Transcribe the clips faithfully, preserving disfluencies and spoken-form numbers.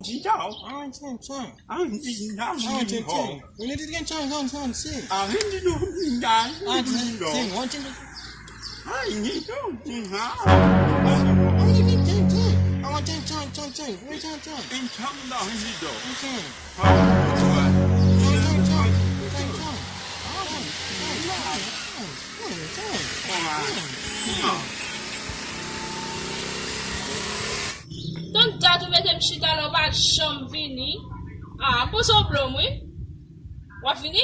Tito. I want ten, ten. I want ten, ten. We need to get ten, ten, ten, see. I need to do that. I want ten, ten. I need to do that. I want ten, ten, ten. I want ten, ten, ten, ten. Give me ten, ten. In ten dollars, you do. Ten. Ten, ten, ten. Ten, ten. Ten, ten. Ten, ten. Ton dat ou mete m chita la, ou pa janm vini. Ah, m panse w blòm, wi. W ap vini?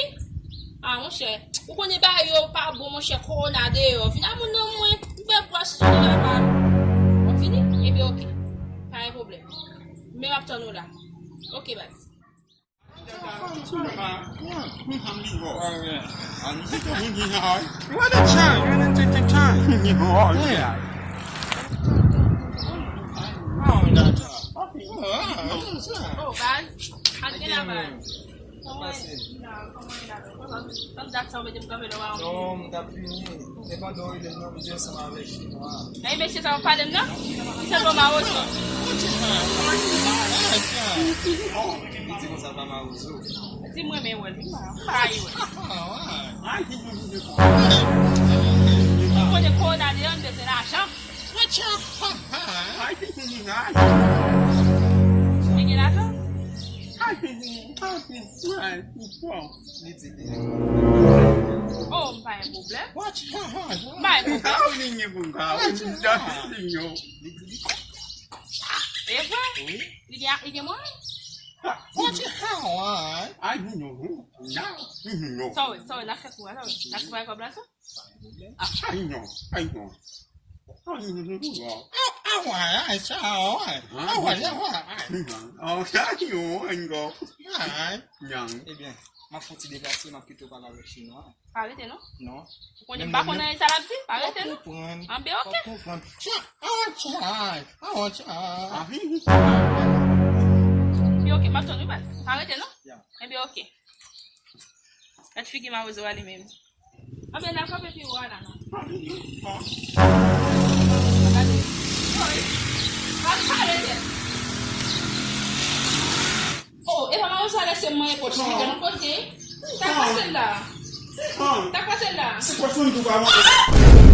Ah, monchè. Ou konnen bagay yo pa bon, monchè, kowona deyò. Vin a moun nan mwen, m fè bwòs sou nan papa. W ap vini? Ebyen, oke. Pa gen pwoblèm. Men m ap tann ou la. Oke, baz. What a time, you didn't take the time. Yeah. Oh, baz. Antre la, baz. Kòman ye la? Kòman ye la? Kòman dat sa ou mete m kanpe la, ou pa wè? Non, m t ap vini. Se pandan w rele m nan, m te ansanm avèk Chinwa. Ey, mesye sa w ap pale m nan? Ki se bon mawozo? Li di konsa pa mawozo. Di m renmen wè l, wi, m pa rayi wè l. Ou konnen kowona deyò, n bezwen lajan. Li gen lajan? Li di li. Oh, m pa gen pwoblèm. M pa gen pwoblèm. E vre? Li gen, li gen mwayen? Sa w, sa w, n ap fè kou a, sa w, n ap fè kòb la, sa? Ebyen, m ap fon ti deplase, m ap kite w pale avèk Chinwa. Pa rete non. Non. Ou konnen m pa konn anyen sa l ap di, pa rete non. Anben, oke. Ebyen, oke, m ap tann ou, baz. Pa rete non. Ebyen, oke. Gad figi mawozo a li menm. Anben, n a kanpe pi wo a la non. Gade. Wi. Pa pale de. Oh, e pa mawozo a lese m manyen pòch li nan kote. Sa k pase l la? Sa k pase l la? Se pòch mwen tou pa manyen.